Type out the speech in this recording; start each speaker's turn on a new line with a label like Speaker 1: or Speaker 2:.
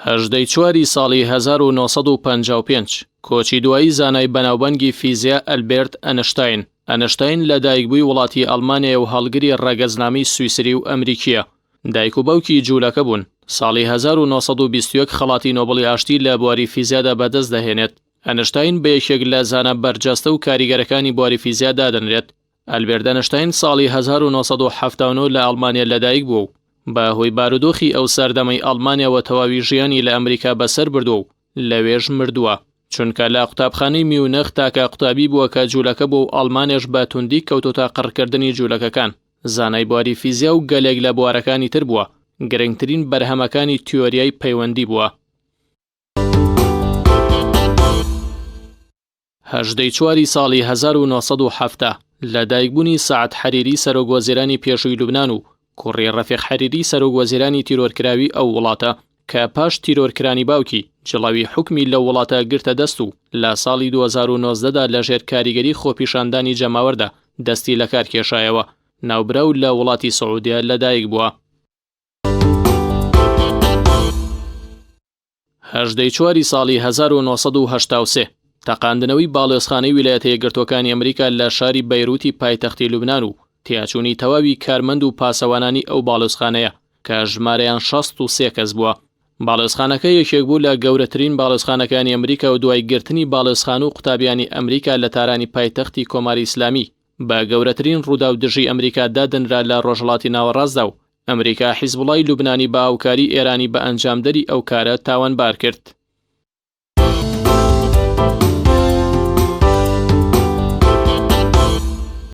Speaker 1: هەژدەی چواری ساڵی 1955 کۆچی دوایی زانای بەناوبانگی فیزیا ئەلبێرت ئەنشتاین. ئەنشتاین لە دایکبووی وڵاتی ئەڵمانیایە و هەڵگری ڕەگەزنامەی سویسری و ئەمریکییە. دایک و باوکی جوولەکە بوون. ساڵی 1921 خەڵاتی نۆبڵی ئاشتی لە بواری فیزیادا بەدەست دەهێنێت. ئەنشتاین بە یەکێک لە زانا بەرجەستە و کاریگەرەکانی بواری فیزیا دادەنرێت. ئەلبێرت ئەنشتاین ساڵی 1979 لە ئەڵمانیا لەدایک بووە و بە هۆی بارودۆخی ئەو سەردەمەی ئەڵمانیاوە تەواوی ژیانی لە ئەمریکا بەسەر بردووە و لەوێش مردووە. چونکە لە قوتابخانەی میونخ تاکە قوتابی بووە کە جوولەکە بووە و ئەڵمانیاش بە توندی کەوتۆتە قڕکردنی جوولەکەکان. زانای بواری فیزیا و گەلێک لە بوارەکانی تر بووە، گرنگترین بەرهەمەکانی تیۆریای پەیوەندی بووە. هەژدەی چواری ساڵی 1970 لە دایکبوونی سەعد حەریری سەرۆک وەزیرانی پێشووی لوبنان و کوڕی ڕەفیق حەریری سەرۆک وەزیرانی تیرۆرکراوی ئەو وڵاتە کە پاش تیرۆرکرانی باوکی جڵەوی حوکمی لەو وڵاتە گرتە دەست و لە ساڵی 2019 دا لەژێر کاریگەری خۆپیشاندانی جەماوەردا دەستی لەکار کێشایەوە ناوبراو لە وڵاتی سعودیە لەدایک بووە. هەژدەی چواری ساڵی 1983 تەقاندنەوەی باڵیۆزخانەی ویلایەتە یەکگرتووەکانی ئەمریکا لە شاری بەیروتی پایتەختی لوبنان و تیاچوونی تەواوی کارمەند و پاسەوانانی ئەو باڵیۆزخانەیە کە ژمارەیان 63 کەس بووە. باڵیۆزخانەکە یەکێک بوو لە گەورەترین باڵیۆزخانەکانی ئەمریکا و دوای گرتنی باڵیۆزخانە و قوتابیانی ئەمریکا لە تارانی پایتەختی کۆماری ئیسلامی بە گەورەترین ڕووداو دژی ئەمریکا دادەنرا لە ڕۆژهەڵاتی ناوەڕاستدا و ئەمریکا حیزبوڵای لوبنانی بە هاوکاری ئێرانی بە ئەنجامدەری ئەو کارە تاوانبار کرد.